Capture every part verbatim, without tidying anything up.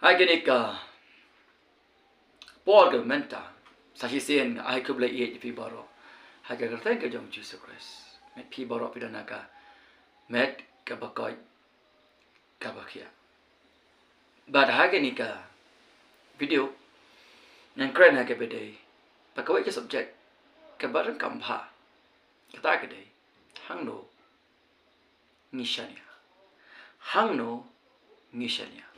Ha kane ka por ka mynta, sa shisien nga ai khublei ïa phi baroh ha ka kyrteng ka jong Jisu Khrist. Met phi baroh phi don ha ka met kaba koit kaba khiah. Bad ha kane ka video ngan kren ha kaba dei, ba kawei ka subject kaba donkam bha. Kata ka dei, hangno ngi shaniah. Hangno ngi shaniah.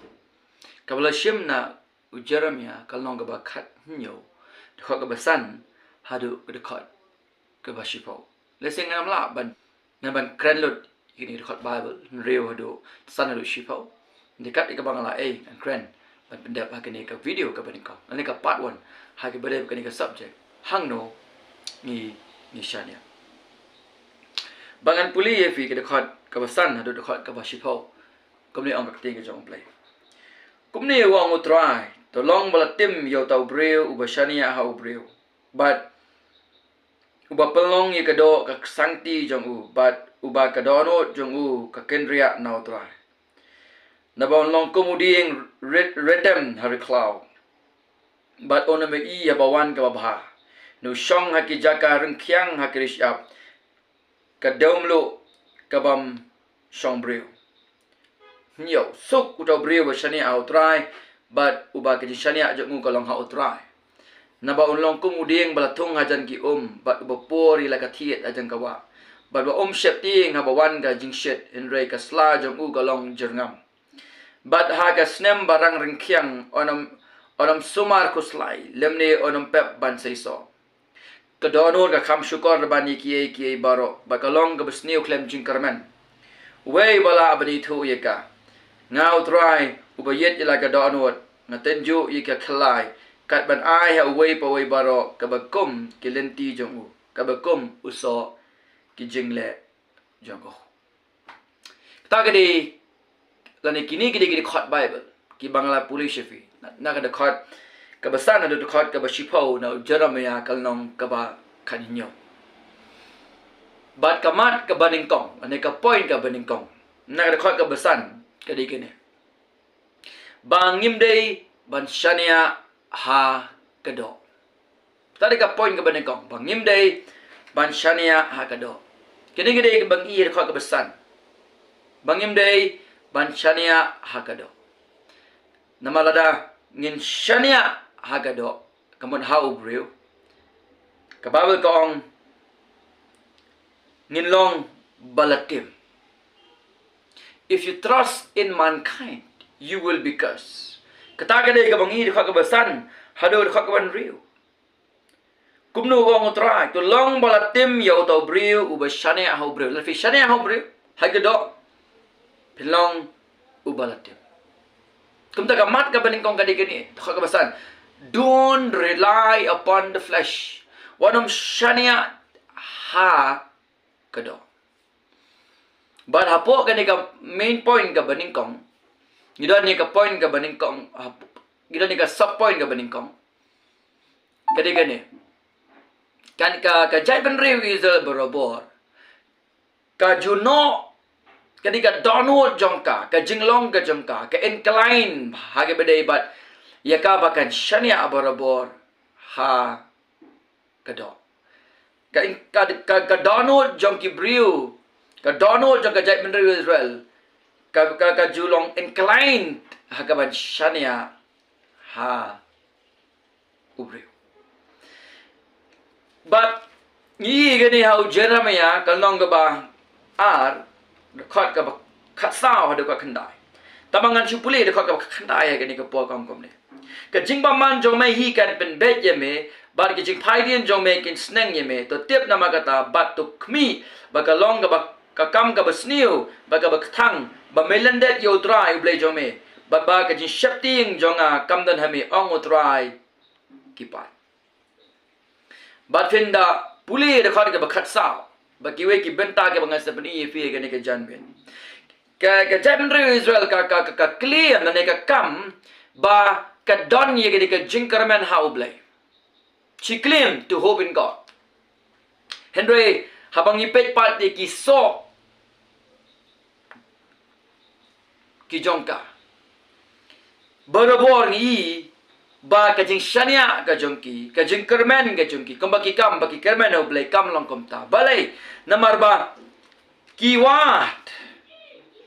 Kaba la shim na u Jeremiah ka lynnong kaba khathynñiew, dkhot kaba san haduh ka dkhot kaba shiphew. Lehse ngam lah ban, ngam ban kren lut ïa kine ki dkhot Bible, hynriew haduh, san haduh shiphew. Hynrei kat ïa kaba nga la ai ngan kren ban pyndep ha kane ka video kaba nyngkong, lane ka part one ha kaba dei kane ka subject, hangno ngi, ngi shaniah. Ba ngan pule ïa phi ka dkhot kaba san haduh dkhot kaba shiphew. Kumne ong ka ktien ka jong U Blei: Kumne u ong U Trai: To long ba la tim ïa uta u briew uba shaniah ha u briew, bad uba pynlong ïa ka doh ka ksangti jong u, bad uba ka dohnud jong u ka kynriah na U Trai. Naba un long kum u dieng rit-, ritem ha ri khlaw, bad un ym ïohi ïa ba wan kaba bha. Un shong ha ki jaka ryngkhiang ha ki ri shyiap, ka dewmluh ka bym shong briew. Hynñiew: Suk uta u briew uba shaniah ha U Trai, bad uba ka jingshaniah jong u ka long ha U Trai. Naba un long kum u dieng ba la thung hajan ki um, bad uba pur ïa la ka thied hajan ka wah, bad ba um sheptieng haba wan ka jingshit, hynrei ka sla jong u ka long jyrngam. Bad ha ka snem ba rang ryngkhiang un ym, un ym sumar khuslai, lymne un ym pep ban seisoh. Ka dohnud ka kham shukor ban ïa kiei kiei baroh, bad ka long kaba sniew khlem jingkyrmen. Uei uba lah ban ithuh ïa ka? Nga U Trai, uba ïeit ïa la ka dohnud, nga tynjuh ïa ka khyllai, kat ban ai ha uwei pa uwei baroh kaba kum ki lynti jong u, kaba kum u soh ki jingleh jong u. Kata ka dei, lane kine ki dei ki dkhot Bible kiba nga la pule sha phi, na, na ka dkhot kaba san haduh dkhot kaba shiphew na u Jeremiah ka lynnong kaba khathynñiew. Bad ka mat kaba nyngkong, lane ka point kaba nyngkong na ka dkhot kaba san ka dei kane: Ba ngim dei ban shaniah ha ka doh. Kata dei ka point kaba nyngkong, ba ngim dei ban shaniah ha ka doh. Kane ka dei kaba ngi ïa dkhot kaba san, ba ngim dei ban shaniah ha ka doh. Namar lada ngin shaniah ha ka doh, ka mut ha u briew, ka Bible ka ong, ngin long ba la tim. If you trust in mankind, you will be cursed. Kata ka dei kaba ngi dkhot kaba san haduh dkhot kaba hynriew. Kumno u ong U Trai: To long ba la tim ïa uta u briew uba shaniah ha u briew. Lada phi shaniah ha u briew ha ka doh, phin long uba la tim. Kumta ka mat kaba nyngkong ka dei kane, dkhot kaba san: Don't rely upon the flesh. Wat nym shaniah ha ka doh. Bad hapoh kane ka main point kaba nyngkong, ngi don ïa ka point kaba nyngkong, hap-, ngi don ïa ka sub point kaba nyngkong. Ka dei kane. Kan ka, ka jaitbynriew Israel barabor, ka ju noh, ka dei ka dohnud jong ka, ka jinglong ka jong ka, ka incline ha kaba dei bad ïa ka ba kan shaniah barabor ha ka doh. Ka, ka, ka, ka dohnud jong ki briew, ka dohnud jong ka jaitbynriew Israel, ka, ka, ka ju long inclined ha kaban shaniah ha u briew. Bad ngi ïohi kane ha u Jeremiah ka lynnong kaba ar, dkhot kaba khatsaw haduh ka khyndai. Te ba ngan shu pule dkhot kaba khyndai ha kane ka por ka ong kumne: Ka jingbymman jong me hi kan pynbeit ïa me, bad ka jingphaidien jong me kin sneng ïa me. To tip namar kata, bad to khmih ba ka long kaba, ka kam kaba sniew bad kaba kthang ba me lyndet ïa U Trai U Blei jong me, bad ba ka jingsheptieng jong nga kam don ha me, ong U Trai ki paid. Bad phin da pule dkhot kaba khatsaw bad kiwei ki bynta kiba ngan sa pyni ïa phi ha kane ka janmiet. Ka, ka jaitbynriew Israel ka, ka, ka, ka claim lane ka kam ba ka don ïa kane ka jingkyrmen ha U Blei. She claim to hope in God. Hynrei haba ngi peit pat ïa ki soh ki jong ka, barabor ngi i ba ka jingshaniah ka jong ki, ka jingkyrmen ka jong ki, kumba ki kam ba ki kyrmen ha U Blei kam long kumta. Balei? Namar ba ki wad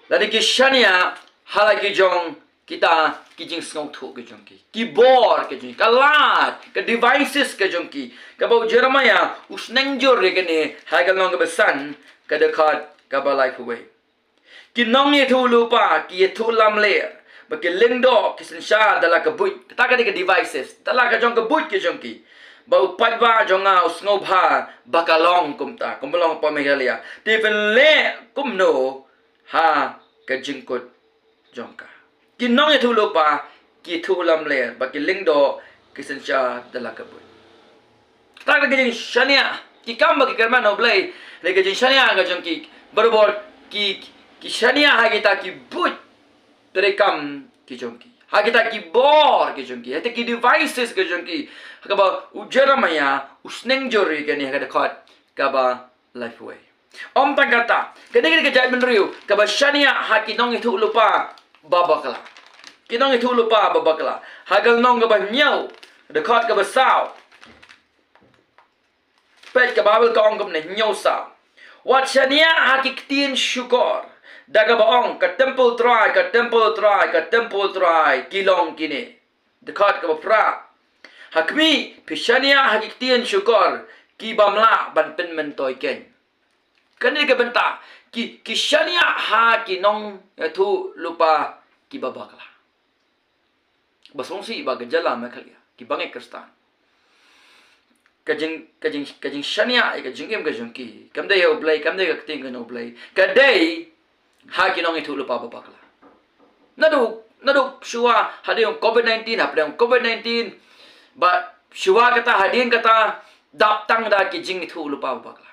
lane ki shaniah ha la ki jong kita ki jingsngewthuh ka jong ki, ki bor ka jong ki, ka lad, ka devices ka jong ki. Kaba u Jeremiah u sneng jur ïa kane ha ka lynnong kaba san, ka dkhot kaba laiphew wei. Ki nongïathuhlypa ki ïathuh lamler ba ki lyngdoh ki synshar da la ka buit. Kata ka dei ka devices, da la ka jong ka buit ka jong ki. Ba u paidbah jong nga u sngewbha ba ka long kumta, kumba long hapoh Meghalaya. Te phin leh kumno ha ka jingkut jong ka? Ki nongïathuhlypa ki ïathuh lamler ba ki lyngdoh ki synshar da la ka buit. Kata ka jingshaniah, ki kam ba ki kyrmen ha U Blei, lane ka jingshaniah ka jong ki, barabor ki, ki shaniah ha kita ki buit treikam ki jong ki, ha kita ki bor ki jong ki, ha kita ki devices ki jong ki. Kaba u Jeremiah u sneng jur ïa kane ha ka dkhot kaba laiphew wei. Ym tang kata, kane ka dei ka jaitbynriew kaba shaniah ha ki nongïathuhlypa babakla. Ki nongïathuhlypa babakla. Ha ka lynnong kaba hynñiew, dkhot kaba saw. Peit ka Baibl ka ong kumne, hynñiew saw. Wat shaniah ha ki ktien shukor da kaba ong, ka templ Trai, ka templ Trai, ka templ Trai ki long kine. Dkhot kaba phra. Ha khmih, phi shaniah ha ki ktien shukor ki bym lah ban pynmyntoi keiñ. Kane ka bynta, ki, ki shaniah ha ki nongïathuhlypa kiba bakla. Ba sngewsih ba ka jylla Meghalaya, ki bangeit Khristan, ka jing, ka jing, ka jingshaniah ïa ka jingim ka jong ki kam dei ha U Blei, kam dei ka ktien ka jong U Blei, ka dei ha ki nongïathuhlypa babakla. Naduh, naduh shuwa hadien u covid nineteen, hapdeng u covid nineteen, bad shuwa kata, hadien kata, dap tang da ki jingïathuhlypa babakla.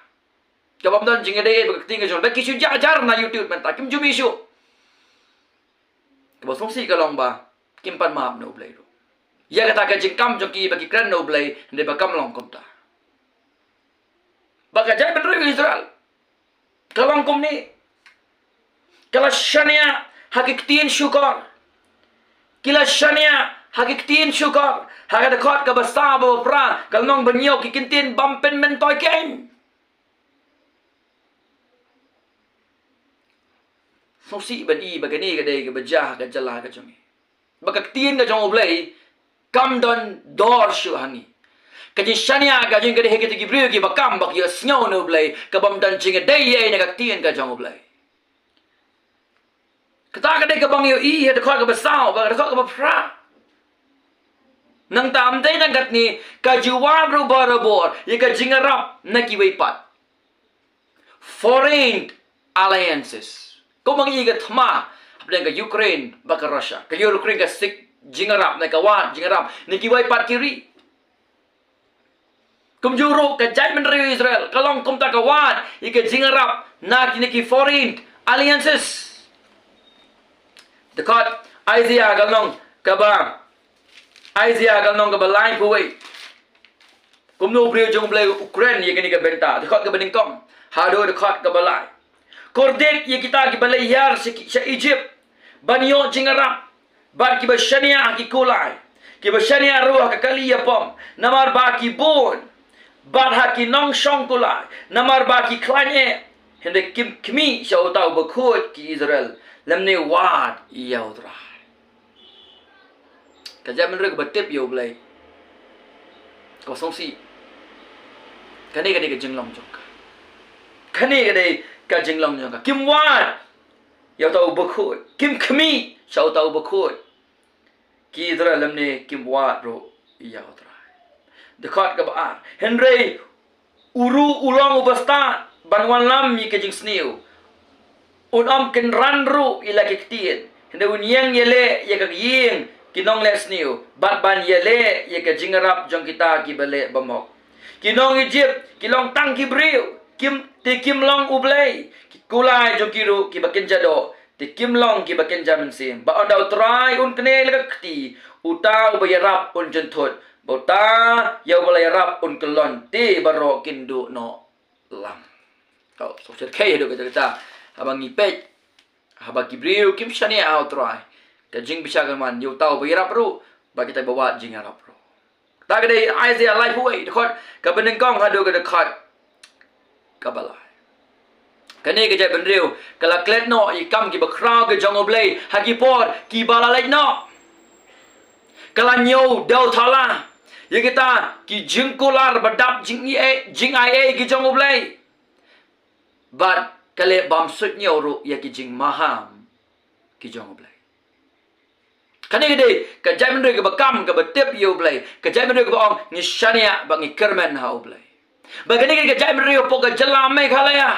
Kaba ym don jingïadei ba ka ktien ka jong, ba ki shu jah jar na YouTube mynta, kim ju mih shuh. Kaba sngewsih ka long ba kim pan map na U Blei ruh ïa kata ka jingkam jong ki ba ki kren na U Blei, hynrei ba kam long kumta. Ba ka jaitbynriew Israel ka long kumne. Ka la shaniah ha ki ktien shukor. Ki la shaniah ha ki ktien shukor. Ha ka dkhot kaba saw, ba phra, ka lynnong ba hynñiew, ki ktien bym pynmyntoi keiñ. Sngewsih ban i ba kane ka dei kaba jia ha ka jylla ka jong ngi, ba ka ktien ka jong U Blei kam don dor shuh ha ngi. Ka jingshaniah ka jong ngi ka dei ha kita ki briew kiba kam, ba ki ïohsngew na U Blei, kaba ym don jingïadei ei na ka ktien ka jong U Blei. Kata ka dei kaba ngi ïohi ha dkhot kaba saw bad dkhot kaba phra. Nangta ym dei tang katne, ka ju wad ruh barabor ïa ka jingïarap na kiwei pat, foreign alliances. Kumba ngi ïohi ka thma hapdeng ka Ukraine bad ka Russia. Ka Ukraine ka sik jingïarap, ne ka wad jingïarap na kiwei pat ki ri. Kumjuh ruh ka jaitbynriew Israel ka long kumta, ka wad ïa ka jingïarap na kine ki foreign alliances. Dkhot Isaiah ka lynnong kaba, Isaiah ka lynnong kaba laiphew wei. Kumno u briew jong U Blei u kren ïa kane ka bynta, dkhot kaba nyngkong haduh dkhot kaba lai. Kordit ïa kita kiba leit hiar sha, sha Egypt ban ïoh jingïarap, bad kiba shaniah ha ki kulai, kiba shaniah ruh ha ka kali ïapom, namar ba ki bun, bad ha ki nongshong kulai, namar ba ki khlaiñ eh. Hynrei kim khmih sha uta u Bakhuid ki Israel, lymne wad ïa U Trai. Ka jaitbynriew kaba tip ïa U Blei, ka sngewsih. Kane ka dei ka jinglong jong ka. Kane ka dei ka jinglong jong ka. Kim wad ïa uta u Bakhuid, kim khmih sha uta u Bakhuid ki Israel, lymne kim wad ruh ïa U Trai. Dkhot kaba ar. Hynrei u ruh u long uba stad ban wallam ïa ka jingsniew. Un ym kynran ruh ïa la ki ktien, hynrei un ïeng ïaleh ïa ka ïing ki nongleh sniew, bad ban ïaleh ïa ka jingïarap jong kita kiba leh bymhok. Ki nong Egypt ki long tang ki briew, kim, te kim long U Blei. Ki kulai jong ki ruh kiba kynja doh, te kim long kiba kynja mynsiem. Bad ynda U Trai un knieh la ka kti, uta uba ïarap un jynthut, bad uta ïa uba la ïarap un kyllon, te baroh kin duh noh lang. Oh, sngewsih khie haduh katta katta. Haba ngi peit, haba ki briew kim shaniah ha U Trai, Ka jingbishar kan wan ïa uta uba ïarap ruh bad kita kiba wad jingïarap ruh. Kata ka dei Isaiah laiphew wei, dkhot kaba nyngkong haduh ka dkhot kaba lai. Kane ka jaitbynriew ka la klet noh ïa ki kam kiba khraw ki jong U Blei ha ki por kiba la leit noh. Ka la ñiew dew thala ïa kita ki jingkular ba dap jingaiei, jingaiei ki jong U Blei. Bad ka leh bym suidñiew ruh ïa ki jingmaham ki jong U Blei. Kane ka dei ka jaitbynriew kaba kam, kaba tip ïa U Blei, ka jaitbynriew kaba ong ngi shaniah bad ngi kyrmen ha U Blei. Bad kane ka dei ka jaitbynriew hapoh ka jylla Meghalaya.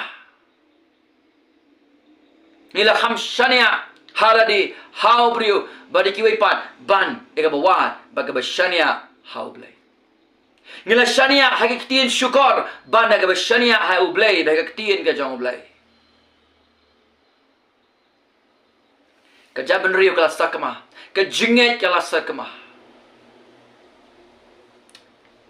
Ngi la kham shaniah ha lade ha u briew bad ïa kiwei pat ban ïa kaba wad bad kaba shaniah ha U Blei. Ngi la shaniah ha ki ktien shukor ban ïa kaba shaniah ha U Blei bad ha ka ktien ka jong U Blei. Ka jaitbynriew ka la sakma, ka jingngeit ka la sakma.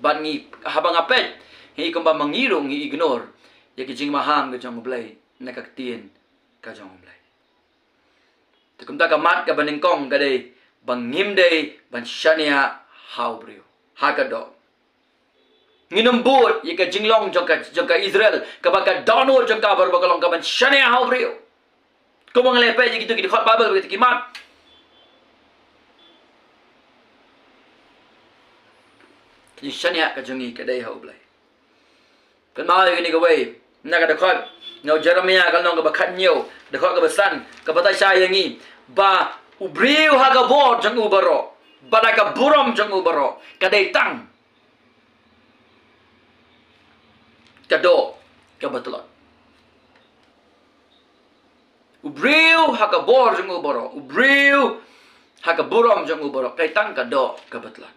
Bad ngi, haba nga peit, ngi kumba ma ngi ruh ngi ignore ïa ki jingmaham ka jong U Blei na ka ktien ka jong U Blei. Te kumta ka mat kaba nyngkong ka dei ba ngim dei ban shaniah ha u briew ha ka doh. Ngin ym bud ïa ka jinglong jong ka, jong ka Israel, kaba ka dohnud jong ka baroh ka long ka ban shaniah ha u briew. Kumba nga la peit ïa kito ki dkhot Baibl, kito ki mat, ka jingshaniah ka jong ngi ka dei ha U Blei. Kynmaw ïa kane kawei na ka dkhot, na u Jeremiah ka lynnong kaba khathynñiew, dkhot kaba san, ka batai shai ïa ngi ba u briew ha ka bor jong u baroh bad ha ka burom jong u baroh ka dei tang ka doh kaba tlot. U briew ha ka bor jong u baroh, u briew ha ka burom jong u baroh ka dei tang ka doh kaba tlot.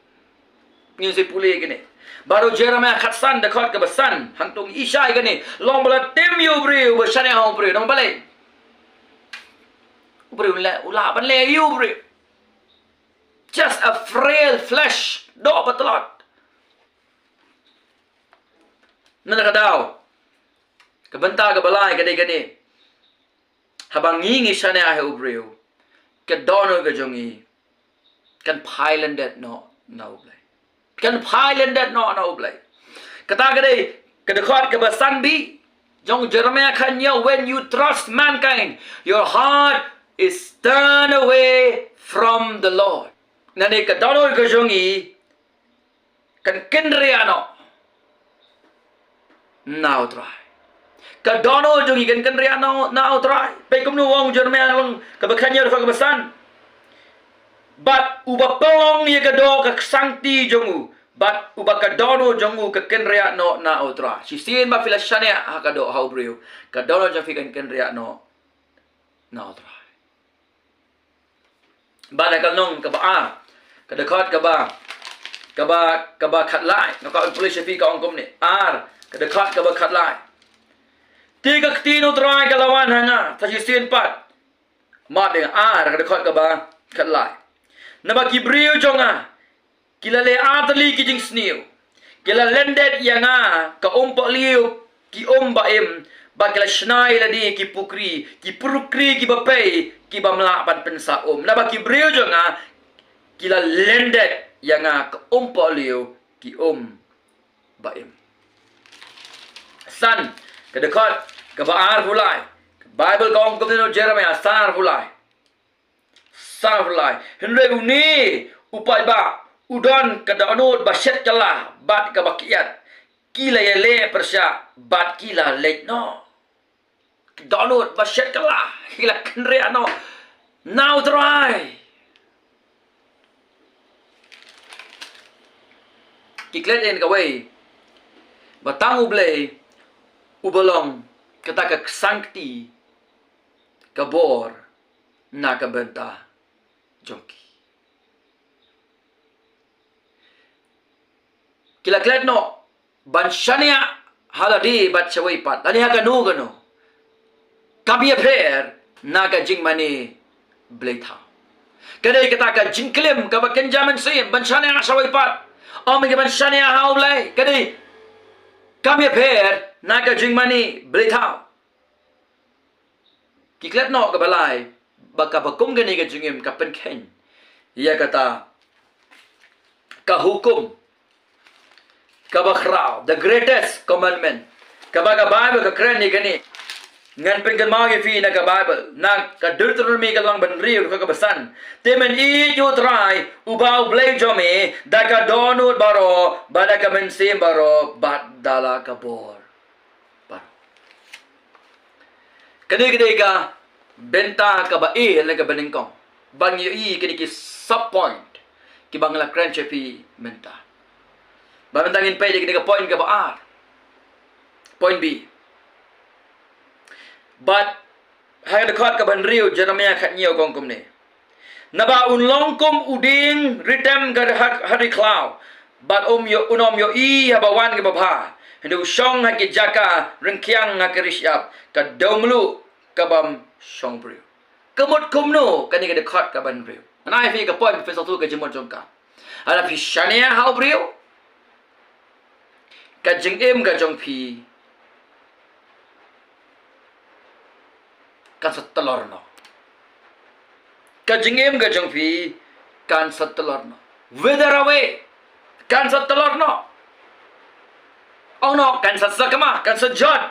Ngin sa pule ïa kane baroh, Jeremiah khatsan, dkhot kaba san, hangto i shai ïa kane, long ba la tim ïa u briew ba shaniah ha u briew, namar balei? U briew u lah, u lah ban leh ïa u briew. Just a frail flesh, doh ba tlot. Nangta ka daw, ka bynta kaba lai ka dei kane. Haba ngi ngi shaniah ha u briew, ka dohnud ka jong ngi kan phai lyndet noh na U Blei. Kan phai lyndet noh na U Blei. Kata ka dei ka dkhot kaba san B jong Jeremiah khathynñiew, "When you trust mankind, your heart is turned away from the Lord." Nangne ka dohnud ka jong ngi kan kynriah noh na U Trai. Ka dohnud jong ngi kan kynriah noh na U Trai. Peit kumno u ong Jeremiah lynnong kaba khathynñiew, dkhot kaba san. Bad uba pynlong ïa ka doh ka ksangti jong u, bad uba ka dohnud jong u ka kynriah noh na U Trai. Shisien ba phi la shaniah ha ka doh ha u briew, ka dohnud jong phi kan kynriah noh na U Trai. Bad ha ka lynnong kaba ar, ka dkhot kaba, kaba, kaba khatlai, nga kwah pule sha phi, ka ong kumne, ar, ka dkhot kaba khatlai. Te ka ktien U Trai ka la wan ha nga sa shisien pat. Mat dei nga, ar, ka dkhot kaba khatlai. Naba ki briew jong nga ki la leh artylli ki jingsniew. Ki la lyndet ïa nga ka umpohliew ki um ba im, bad ki la shna ïa lade ki pukri, ki pukri kiba pei, ki bym lah ban pynsah um. Naba ki briew jong nga ki la lyndet ïa nga ka umpohliew ki um ba im. San, ka dkhot kaba arphew lai. Baibl ka ong kumne, Jeremiah san arphew lai. San arphew lai. Hynrei une u paidbah u don ka dohnud ba shet kylla bad kaba kyiad. Ki la ïaleh pyrshah bad ki la leit noh. Dohnud ba shet kylla, ki la kynriah noh na U Trai. Ki klet ïa kawei, ba tang U Blei uba long kata ka ksangti, ka bor na ka bynta jong ki. Ki la klet noh ban shaniah ha lade bad shawei pat, lane ha kano kano. Kam ïapher na ka jingmane blei thaw. Ka dei kata ka jingklim kaba kynja mynsiem, ban shaniah shawei pat. Ym dei ban shaniah ha U Blei, ka dei kam ïapher na ka jingmane blei thaw. Ki klet noh kaba lai, ba kaba kum kane ka jingim ka pynkheiñ ïa kata ka hukum kaba khraw, the greatest commandment. Kaba ka Baibl ka kren ïa kane. Ngan pynkynmaw ïa phi na ka Baibl, na ka Deuteronomi ka lynnong ba hynriew, ka kaba san. Te men ïeit ïa U Trai, uba U Blei jong me, da ka dohnud baroh, bad da ka mynsiem baroh, bad da la ka bor baroh. Kane ka dei ka bynta kaba A lane kaba nyngkong. Ban ïohi kine ki sub point kiba nga la kren sha phi mynta. Bad mynta ngin peit ïa kane ka point kaba ar. Point B. Bad ha ka dkhot kaba hynriew Jeremiah khathynñiew ka ong kumne. Naba un long kum u dieng ritem ka ha, ha ri khlaw. Bad um ïoh, un ym ïohi haba wan kaba bha. Hynrei u shong ha ki jaka ryngkiang ha ka ri shyiap, ka dewmluh ka bym shong briew. Ka mut kumno kane ka dkhot kaba hynriew? Ngan ai phi ka point, phi sa tu ka jingmut jong ka. Lada phi shaniah ha u briew, ka jingim ka jong phi kan sa tlor noh. Ka jingim ka jong phi kan sa tlor noh. Wither away. Kan sa tlor noh. Ong noh, kan sa sakma, kan sa jot.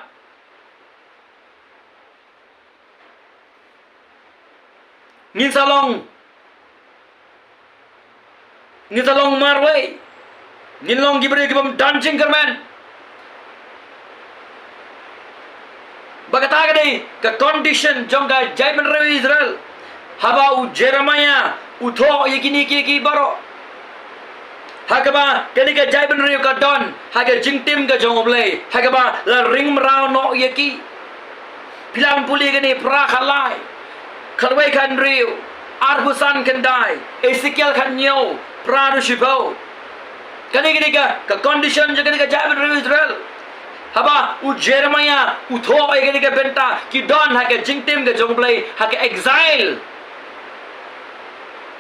Ngin sa long, ngin sa long marwei. Ngin long ki briew ki bym don jingkyrmen. Ba kata ka dei ka condition jong ka jaitbynriew Israel. Haba u Jeremiah u thoh ïa kine kiei kiei baroh. Ha kaba kane ka jaitbynriew ka don ha ka jingtim ka jong U Blei, ha kaba la ring mraw noh ïa ki. Phi lah ban pule kane, Phra khatlai, khatwei khathynriew, arphew san khyndai, Esekiel khathynñiew, Phra hynriew shiphew. Kane kane ka, ka condition jong kane ka jaitbynriew Israel. Haba u Jeremiah u thoh ïa kane ka bynta, ki don ha ka jingtim ka jong U Blei, ha ka exile.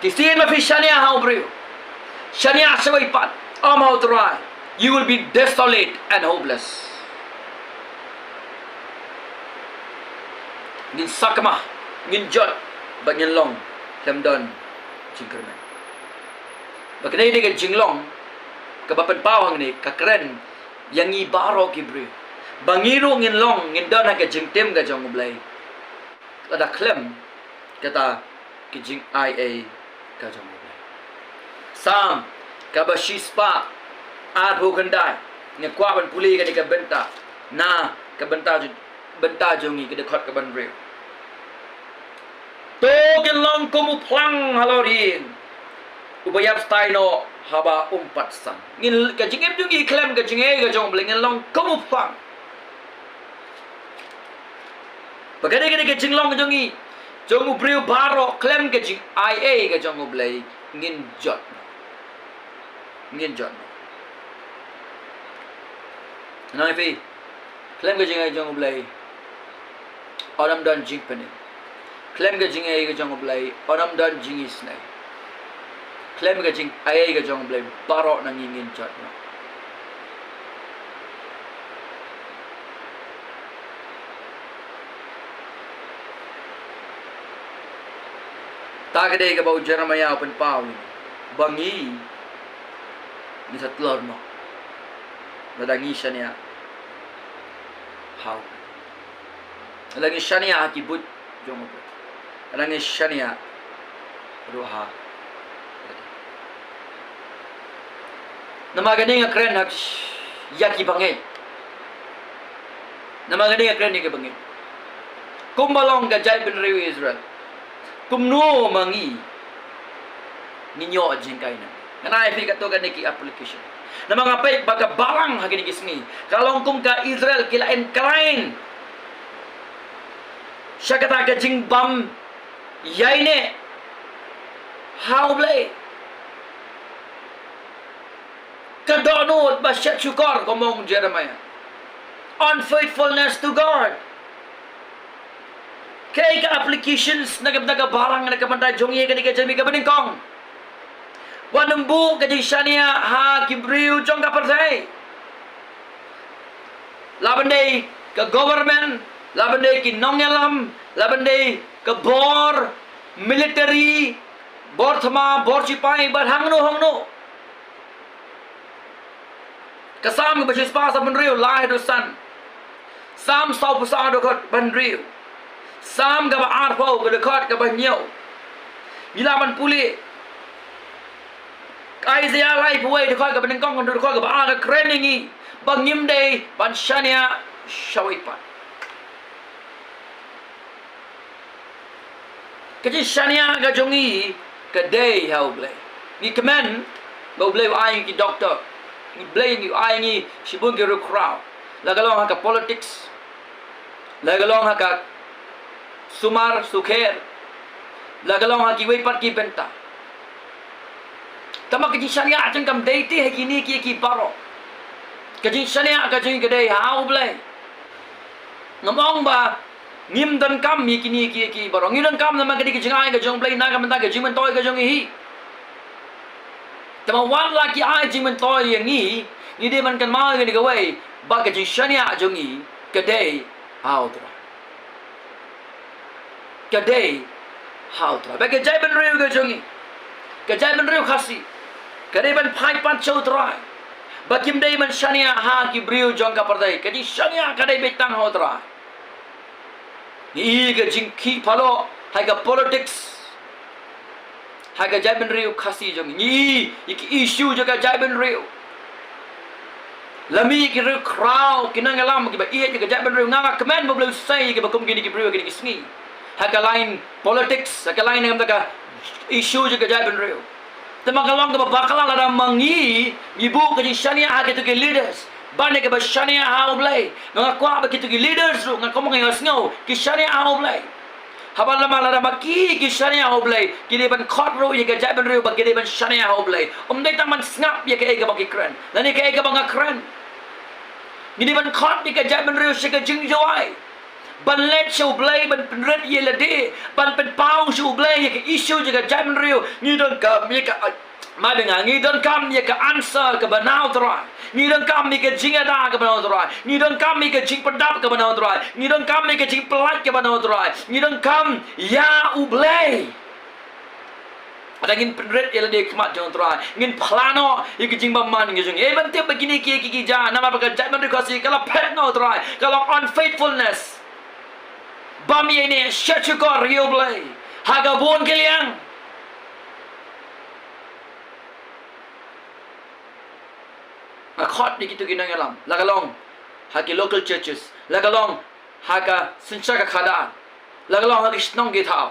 Te shisien ma phi shaniah ha u briew, shaniah shawei pat, ym ha U Trai, you will be desolate and hopeless. Ngin sakma, ngin jot, bad ngin long khlem don jingkyrmen. Bad kane dei ka jinglong kaba pynpaw hangne, ka kren ïa ngi baroh ki briew. Ba ngi ruh ngin long, ngin don ha ka jingtim ka jong U Blei. Lada khlem kata ka jingaiei ka jong U Blei. Salm kaba shispah arphew khyndai. Nga kwah ban pule kane ka bynta na ka bynta ju-, bynta jong ngi, ka dkhot kaba hynriew. To ngin long kum u phlang halor ïing, uba ïap stai noh haba um pat san. Ngin, ka jingim jong ngi khlem ka jingaiei ka jong U Blei, ngin long kum u phlang. Ba kane kane ka jinglong jong ngi, jong u briew baroh, khlem ka jingaiei ka jong U Blei, ngin jot noh. Ngin jot noh. Nang ïa phi, khlem ka jingaiei jong U Blei, un ym don jingpynim. Khlem ka jingaiei ka jong U Blei, un ym don jingisynei. Khlem ka jingaiei ka jong U Blei, baroh na ngi ngin jot noh. Ta ka dei kaba u Jeremiah u pynpaw ïa ngi, ba ngi, ngi sa tlor noh. Lada ngi shaniah ha u, lada ngi shaniah ha ki buit jong U Blei, lada ngi shaniah ruh ha. Namar kane nga kren ha ïa ki bangeit. Namar kane nga kren ïa ki bangeit. Kumba long ka jaitbynriew Israel, kumno ma ngi ngin ïoh jingkaiñ? Ngan ai phi katto katne ki application. Namar nga peit ba ka balang ha kine ki sngi ka long kum ka Israel ki la incline sha kata ka jingbym ïaineh ha U Blei. Ka dohnud ba shet shukor, ka ong Jeremiah. Unfaithfulness to God. Kaei ka applications na ka bynta ka balang na ka bynta jong ngi ha kane ka jingim kaba nyngkong? Wat nym buh ka jingshaniah ha ki briew jong ka pyrthei. Lah ban dei ka government, lah ban dei ki nongïalam, lah ban dei ka bor, Military, bor thma, bor sipai, bad hangno hangno. Ka Salm kaba shispah saphew hynriew, lai haduh san. Salm sawphew saw, dkhot ba hynriew. Salm kaba arphew, ka dkhot kaba hynñiew. Ngi lah ban pule. Isaiah laiphew wei, dkhot kaba nyngkong, dkhot kaba ar, ka kren ïa ngi ba ngim dei ban shaniah shawei pat. Ka jingshaniah ka jong ngi ka dei ha U Blei. Ngi kmen ba U Blei u ai ngi ki doktor. Ngi, Blei ngi u ai ngi shibun ki riewkhraw. La ka long ha ka politics. La ka long ha ka sumar sukher. La ka long ha kiwei pat ki bynta. Tangba ka jingshaniah jong ngi kam dei te ha kine kiei kiei baroh. Ka jingshaniah ka jong ngi ka dei ha U Blei. Ngam ong ba ngim donkam ïa kine kiei kiei baroh. Ngi donkam namar ka dei ka jingai ka jong U Blei na ka bynta ka jingmyntoi ka jong ngi hi. Tangba wat la ki ai jingmyntoi ïa ngi, ngi dei ban kynmaw ïa kane kawei, ba ka jingshaniah jong ngi ka dei ha U Trai. Ka dei ha U Trai. Ba ka jaitbynriew ka jong ngi, ka jaitbynriew Khasi, ka dei ban phai pat sha U Trai. Ba kim dei ban shaniah ha ki briew jong ka pyrthei. Ka jingshaniah ka dei beit tang ha U Trai. Ngi ïohi ka jingkhih palat ha ka politics ha ka jaitbynriew Khasi jong ngi. Ngi ïohi ki issue jong ka jaitbynriew. La mih ki riewkhraw, ki nongïalam kiba ïeit ïa ka jaitbynriew. Nga nga kmen ba U Blei u sei ïa kiba kum kine ki briew ha kine ki sngi. Ha ka line politics, ha ka line, namar ka issue jong ka jaitbynriew. Te ma ka long kaba bakla lada ma ngi, ngi buh ka jingshaniah ha kito ki leaders ban ïa kaba shaniah ha U Blei. Nga kwah ba kito ki leaders ruh, nga kwah ba ngi ïohsngew, ki shaniah ha U Blei. Haba lada ma, lada ma ki, ki shaniah ha U Blei, ki dei ban khot ruh ïa ka jaitbynriew ba ki dei ban shaniah ha U Blei. Ym dei tang ban sngap ïa kaei kaba ki kren lane kaei kaba nga kren. Ngi dei ban khot ïa ka jaitbynriew sha ka jingjwai. Ban leit sha U Blei, ban pynrit ïa lade, ban pynpaw sha U Blei ïa ka issue jong ka jaitbynriew. Ngi donkam ïa ka, ma dang, ngi donkam ïa ka answer kaba na U Trai. Ngi donkam ïa ka jingada kaba na U Trai. Ngi donkam ïa ka jingpyndap kaba na U Trai. Ngi donkam ïa ka jingpyllait kaba na U Trai. Ngi donkam ïa U Blei. Lada ngin pynrit ïa lade ha khmat jong U Trai, ngin phla noh ïa ki jingbymman ki jong ngi. Ei, ban tip ba kine kiei kiei ki jia, namar ba ka jaitbynriew Khasi ka la phet na U Trai, ka long unfaithfulness. Bym ïaineh, shah shukor ïa U Blei ha ka bun ki liang. Nga khot ïa kito ki nongïalam, la ka long ha ki local churches, la ka long ha ka synshar ka khadar, la ka long ha ki shnong ki thaw,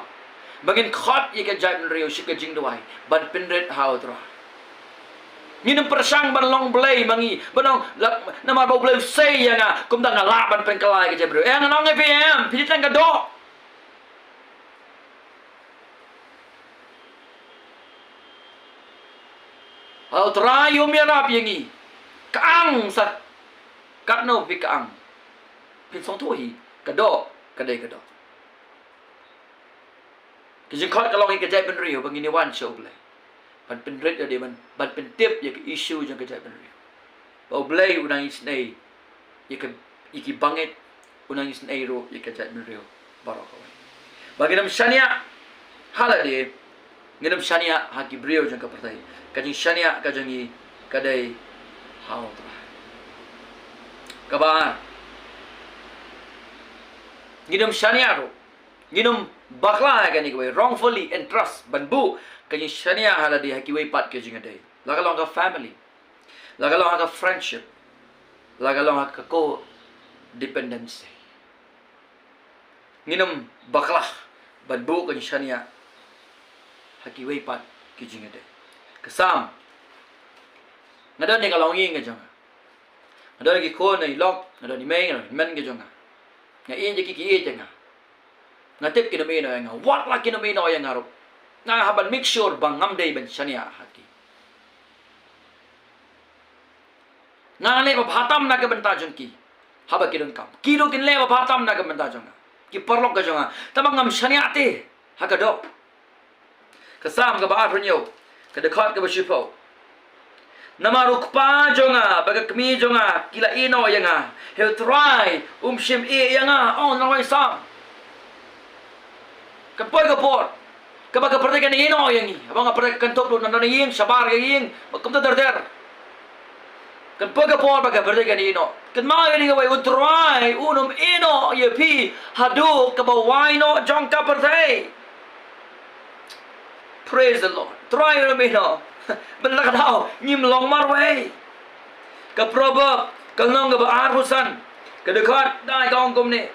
ba ngin khot ïa ka jaitbynriew sha ka jingduwai ban pynrit ha U Trai. Ngin ym pyrshang ban long blei ma ngi, ban ong la, namar ba U Blei u sei ïa nga, kumta nga lah ban pynkylla ïa ka jaitbynriew. Eh, ngan ong ïa phi em, phi dei tang ka doh. Lada U Trai um ïarap ïa ngi, ka ang sa katno phi ka ang, phin sngewthuh hi, ka doh ka dei ka doh. Ka jingkhot ka long ïa ka jaitbynriew ba ngin ïa wan sha U Blei ban pynrit ïa lade, ban, ban pyntip ïa ka issue jong ka jaitbynriew. Ba U Blei u nang isynei ïa ka, ïa ki bangeit, u nang isynei ruh ïa ka jaitbynriew baroh kawei. Ba ngin ym shaniah ha lade, ngin ym shaniah ha ki briew jong ka pyrthei. Ka jingshaniah ka jong ngi ka dei ha U Trai. Kaba ar, ngin ym shaniah ruh, ngin ym bakla ha kane kawei, wrongfully entrust, ban buh ka jingshaniah ha lade ha kiwei pat ki jingïadei. La ka long ka family, la ka long ha ka friendship, la ka long ha ka codependency. Ngin ym bakla ban buh ka jingshaniah ha kiwei pat ki jingïadei. Ka Salm, nga don ïa ka longïing ka jong nga. Nga don ïa ki khun, ïa i lok, nga don i mei, nga don i hynmen ki jong nga. Nga ïeit ïa ki, ki ïeit ïa nga. Nga tip kin ym ïehnoh ïa nga. Wat la kin ym ïehnoh ïa nga ruh, nga hap ban make sure ba ngam dei ban shaniah ha ki. Nga leh ba bha tam na ka bynta jong ki haba ki donkam. Ki ruh kin leh ba bha tam na ka bynta jong nga, ki paralok ka jong nga. Tangba ngam shaniah te ha ka doh. Ka Salm kaba arphew hynñiew, ka dkhot kaba shiphew. Namar u kpa jong nga bad ka kmie jong nga ki la ïehnoh ïa nga, hynrei U Trai um shym ïeh ïa nga. Oh, nongwai Salm. Kan poi ka por Kaba ka pyrthei kan ïehnoh ïa ngi. Haba nga pyrthei kan thok lut na ïing, shabar ka ïing, ba kumta ter ter. Kan poi ka por ba ka pyrthei kan ïehnoh. Kynmaw ïa kane kawei, U Trai un ym ïehnoh ïa phi haduh kaba wai noh jong ka pyrthei. Praise the Lord. Trai un ym ïehnoh. Bad la ka daw ngim long marwei. Ka Proverb, ka lynnong kaba arphew san, ka dkhot khyndai ka ong kumne: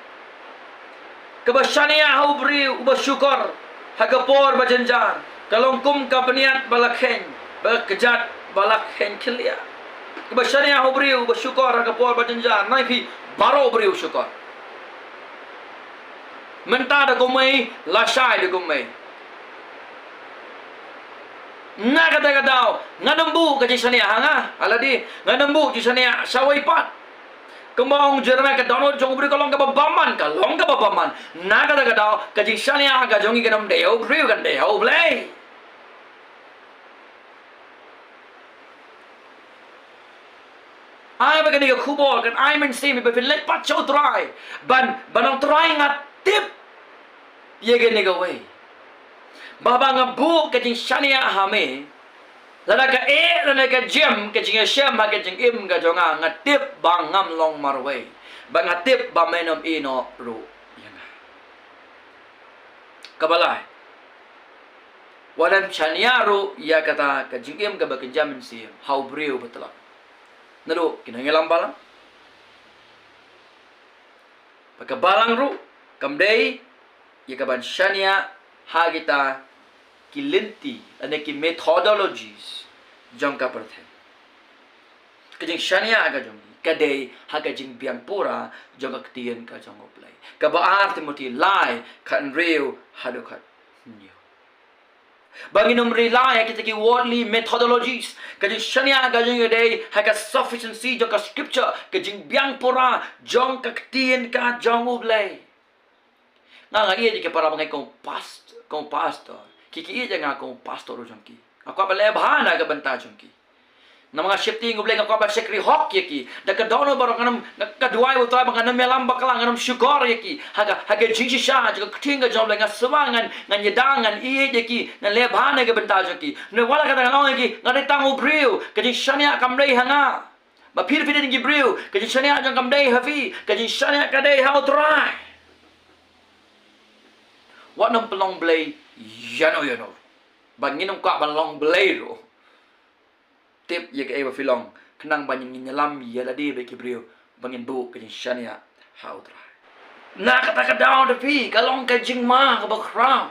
Kaba shaniah ha u briew uba shukor ha ka por ba jynjar ka long kum ka bniat ba la kheiñ, ba kjat ba la kheiñ khylliah. Kaba shaniah ha u briew uba shukor ha ka por ba jynjar, nai phi, baroh briew shukor. Mynta da kumwei, lashai da kumwei. Na kata ka daw ngan ym buh ka jingshaniah ha nga, ha lade, ngan ym buh jingshaniah shawei pat. Kumba ong Jeremaïah, ka dohnud jong u briew ka long kaba bymman, ka long kaba bymman. Na kata ka daw ka jingshaniah ka jong ngi kan ym dei ha u briew, kan dei ha U Blei. Ai ba kane ka khubor kan ai mynsiem ba phin leit pat sha U Trai ban, ban ong, Trai, nga tip ïa kane kawei, ba haba nga buh ka jingshaniah ha me, lada ka eh lane ka jem ka jingïashem ha ka jingim ka jong nga, nga tip ba ngam long marwei, ba nga tip ba men ym ïehnoh ruh ïa nga. Kaba lai, wat nym shaniah ruh ïa kata ka jingim kaba kynja mynsiem ha u briew ba tlot. Naduh ki nongïalam balang, ba ka balang ruh kam dei ïa kaban shaniah ha kita ki lynti lane ki methodologies jong ka pyrthei. Ka jingshaniah ka jong ngi ka dei ha ka jingbiang pura jong ka ktien ka jong U Blei. Kaba ar Timothi lai, khathynriew haduh khathynñiew. Ba ngin ym rely ha kita ki worldly methodologies. Ka jingshaniah ka jong ngi ka dei ha ka sufficiency jong ka scripture, ka jingbiang pura jong ka ktien ka jong U Blei. Nga, nga ïeit ïa ki para bangeit kum past-, kum pastor. Ki, ki ïeit ïa nga kum pastor ruh jong ki. Nga kwah ban leh bha na ka bynta jong ki. Namar nga sheptieng U Blei, nga kwah ban shakri hok ïa ki. Da ka dohnud baroh ngan ym, nga, ka duwai U Trai ba ngan ym ïalam bakla, ngan ym shukor ïa ki ha ka, ha ka jingshisha jong ka ktien ka jong U Blei. Nga sngewbha, ngan, ngan ïada, ngan ïeit ïa ki, ngan leh bha na ka bynta jong ki. Hynrei wat la kata ngan ong ïa ki, nga dei tang u briew, ka jingshaniah kam dei ha nga. Ba phi, phi dei ki briew, ka jingshaniah jong nga kam dei ha phi, ka jingshaniah ka dei ha U Trai. Wat nym pynlong blei ïano ïano. Ba ngin ym kwah ban long blei ruh. Tip ïa kaei ba phi long, khnang ba ngin ïalam ïa lade bad ki briew ba ngin buh ka jingshaniah ha U Trai. Na kata ka daw da phi, ka long ka jingma kaba khraw.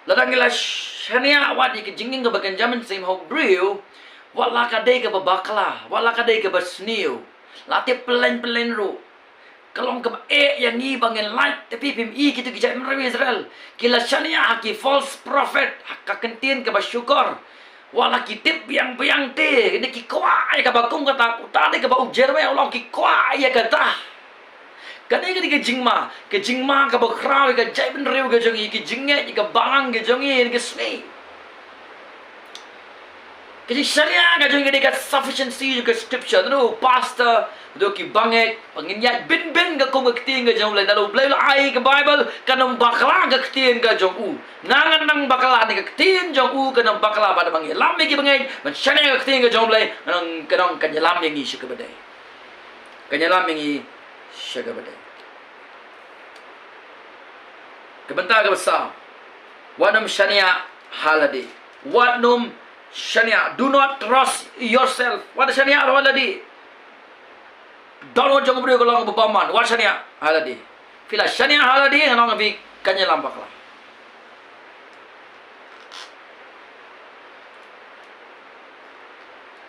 Lada ngi la shaniah wat ïa ka jingim kaba kynja mynsiem ha u briew, wat la ka dei kaba bakla, wat la ka dei kaba sniew, la tip pyllein pyllein ruh, ka long kaba eh ïa ngi ba ngin lait. Te phi, phim i kito ki jaitbynriew Israel, ki la shaniah ha ki false prophet, ha ka ktien kaba shukor. Wat la ki tip biang biang te, kine ki kwah ïa kaba kum kata, uta te kaba u Jeremaïah u la ong ki kwah ïa kata. Kane ka dei ka jingma, ka jingma kaba khraw ïa ka jaitbynriew ka jong ngi, ïa ki jingngeit, ïa ka balang ka jong ngi, ïa ka sngi. Ka jingshaniah ka jong ngi ka dei ka sufficiency jong ka scripture. Naduh u pastor, naduh ki bangeit, ba ngin ïaid bynbyn katkum ka ktien ka jong U Blei. Naduh U Blei u la ai ka Baibl, kan ym bakla ka ktien ka jong u. Nang ngan nang bakla ne ka ktien jong u kan ym bakla, bad ba ngin ïalam ïa ki bangeit ban shaniah ka ktien ka jong U Blei, ngan nang, kan nang kan ïalam ïa ngi sha kaba dei. Kan ïalam ïa ngi sha kaba dei. Ka bynta kaba saw, wat nym shaniah ha lade. Wat nym shaniah. Do not trust yourself. Wat shaniah ha lade. Dohnud jong u briew ka long kaba bymman. Wat shaniah ha lade. Phi la shaniah ha lade, ngan ong ïa phi, kan ïalam bakla.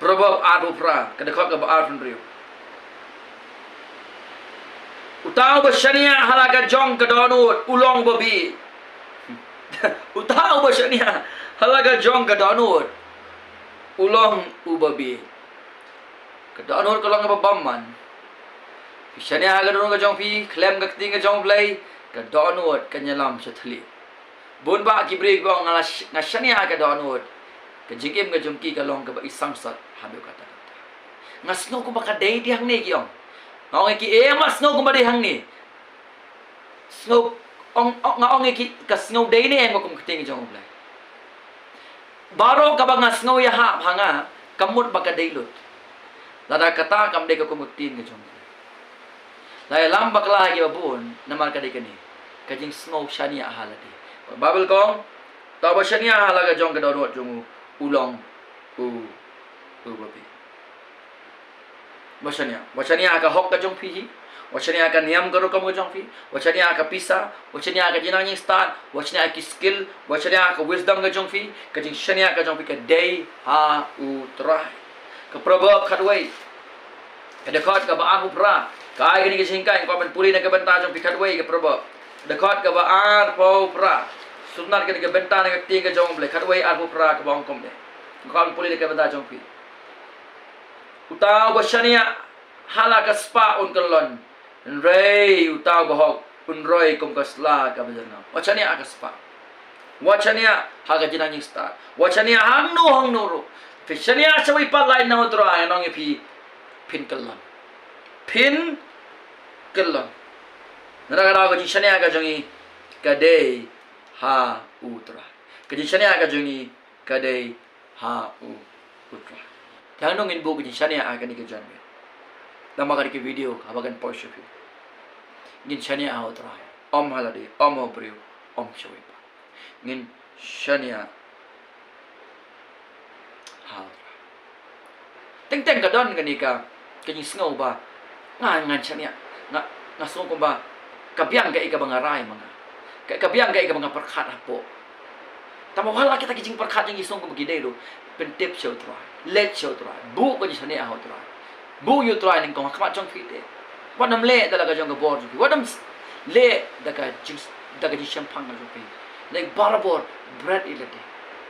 Proverb arphew phra, ka dkhot kaba arphew hynriew. Uta uba shaniah ha la ka jong ka dohnud u long uba bieit. Uta uba shaniah ha la ka jong ka dohnud u long uba bieit. Ka dohnud ka long kaba bymman. Phi shaniah ha ka dohnud ka jong phi khlem ka ktien ka jong U Blei, ka dohnud kan ïalam sha thylliej. Bun bah ki briew kiba ong, nga la sh-, nga shaniah ha ka dohnud, ka jingim ka jong ki ka long kaba i sangsot haduh katta katta. Nga sngew kumba ka dei dei hangne, ki ong. Nga ong ïa ki, em, nga sngew kumba dei hangne. Sngew Ong, ong, nga ong ïa ki, ka sngewdei ne em ka kum ka ktien ka jong U Blei. Baroh kaba nga sngew ïahap ha nga, ka mut ba ka dei lut. Lada kata kam dei ka kum ka ktien ka jong U Blei. La ïalam bakla ha kiba bun, namar ka dei kane ka jingsngew shaniah ha lade. Baibl ka ong, uta uba shaniah ha la ka jong ka dohnud jong u, u long u, u babe. Wat shaniah. Wat shaniah ha ka hok ka jong phi hi. Wat shaniah ha ka niam ka rukom ka jong phi. Wat shaniah ha ka pisa. Wat shaniah ha ka jingnang jingstad. Wat shaniah ha ki skill. Wat shaniah ha ka wisdom ka jong phi. Ka jingshaniah ka jong phi ka dei ha U Trai. Ka Proverb khatwei, ka dkhot kaba arphew phra, ka ai kane ka jinghikai, nga kwah ban pule na ka bynta jong phi khatwei, ka Proverb, dkhot kaba arphew phra. Sngewtynnat kane ka bynta na ka ktien ka jong U Blei, khatwei arphew phra, kaba ong kumne. Nga kwah ban pule na ka bynta jong phi. Uta uba shaniah ha la ka spah un kyllon, hynrei uta uba hok un roi kum ka sla kaba jyrngam. Wat shaniah ha ka spah. Wat shaniah ha ka jingnang jingstad. Wat shaniah hangno hangno ruh. Phi shaniah shawei pat lait na U Trai, nga ong ïa phi, phin kyllon. Phin kyllon. Namar kata ka jingshaniah ka jong ngi ka dei ha U Trai. Ka jingshaniah ka jong ngi ka dei ha U, U Trai. Te hangno ngin buh ka jingshaniah ha kane ka janmiet? Namar kane ka video haba kan poi sha phi. Ngin shaniah ha U Trai. Ym ha lade, ym ha u briew, ym shawei pat. Ngin shaniah ha U Trai. Teng teng ka don kane ka, ka jingsngew ba nga, ngan shaniah, nga, nga sngew kumba ka biang kaei kaba nga rai ma nga. Ka, ka biang kaei kaba nga pyrkhat hapoh. Tangba wat la kita ki jingpyrkhat jong ngi sngew kumba ki dei ruh, pyntip sha U Trai, leit sha U Trai, buh ka jingshaniah ha U Trai. Buh ïa U Trai nyngkong ha khmat jong phi te. Wat nym leh da la ka jong ka bor jong phi. Wat nym s-, leh da ka jing, da ka jingshemphang ka jong phi. Leh barabor, bret ïa lade.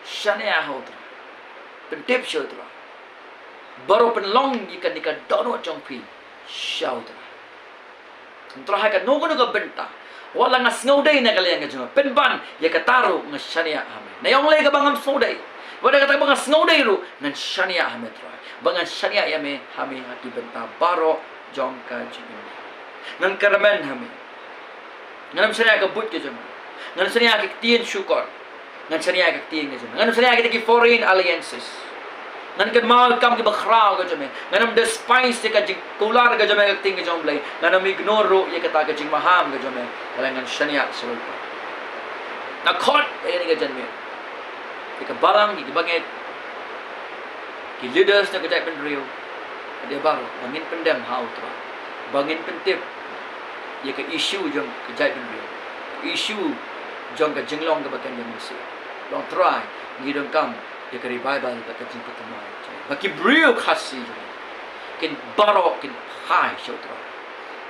Shaniah ha U Trai. Pyntip sha U Trai. Baroh, pynlong ïa kane ka dohnud jong phi sha U Trai. U Trai, ha kano kano ka bynta, wat la nga sngewdei na ka liang ka jong me, pynban ïa kata ruh nga shaniah ha me. Nai ong lei kaba ngam sngewdei, wat la kata ba nga sngewdei ruh, ngan shaniah ha me Trai. Ba ngan shaniah ïa me, ha me ha ki bynta baroh jong ka jingim. Ngan kyrmen ha me. Ngan ym shaniah ha ka buit ka jong me. Ngan ym shaniah ha ka ktien shukor. Ngan shaniah ha ka ktien ka jong me. Ngan ym shaniah ha kita ki foreign alliances. Ngan kynmaw ïa ki kam kiba khraw ka jong me. Ngan ym despise ïa ka jingkular ka jong me ha ka ktien ka jong U Blei. Ngan ym ignore ruh ïa kata ka jingmaham ka jong me. Hynrei ngan shaniah sha U Blei. Nga khot ïa kane ka janmiet, ïa ka balang, ïa ki bangeit, ki leaders na ka jaitbynriew, ka dei baroh ba ngin pyndem ha U Trai, ba ngin pyntip ïa ka issue jong ka jaitbynriew, ka issue jong ka jinglong kaba kynja mynsiem. Long Trai, ngi donkam ïa ka revival bad ka jingpynthymmai. Ba ki briew Khasi jong ngi kin baroh kin phai sha U Trai.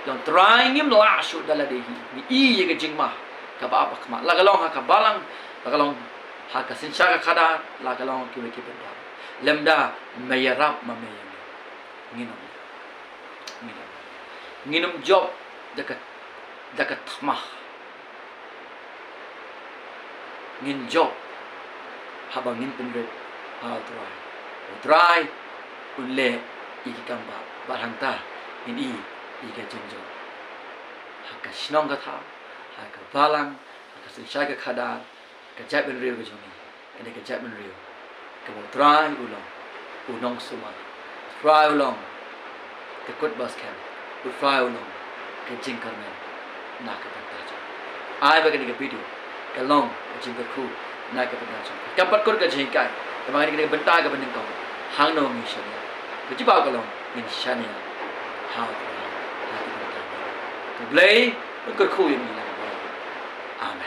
Long Trai, ngim lah shuh da lade hi, ngi i ïa ka jingma kaba ap ha khmat, la ka long ha ka balang, la ka long ha ka synshar ka khadar, la ka long ha kiwei ki bynta. Lymda me ïarap ma me ïa ngi, ngin ym, ngin ym, ngin ym jop da ka, da ka thma. Ngin jop haba ngin pynrit ha U Trai. U Trai un leh ïa ki kam ba, bad hangta ngin i ïa ka jingjop ha ka shnong ka thaw, ha ka balang, ha ka synshar ka khadar, ka jaitbynriew ka jong ngi. Kane ka jaitbynriew kaba U Trai u long u nongsumar, U Trai u long ka kut ba skhem, U Trai u long ka jingkyrmen na ka bynta jong ngi. Ai ba kane ka video ka long ka jingkyrkhu na ka bynta jong ngi. Kam pat kut ka jinghikai, kaba kane ka bynta kaba nyngkong, hangno ngin shaniah? Ka jubab ka long ngin shaniah ha U Trai, ha ka bynta jong U Blei. Un kyrkhu ïa ngi lang bad. Amen.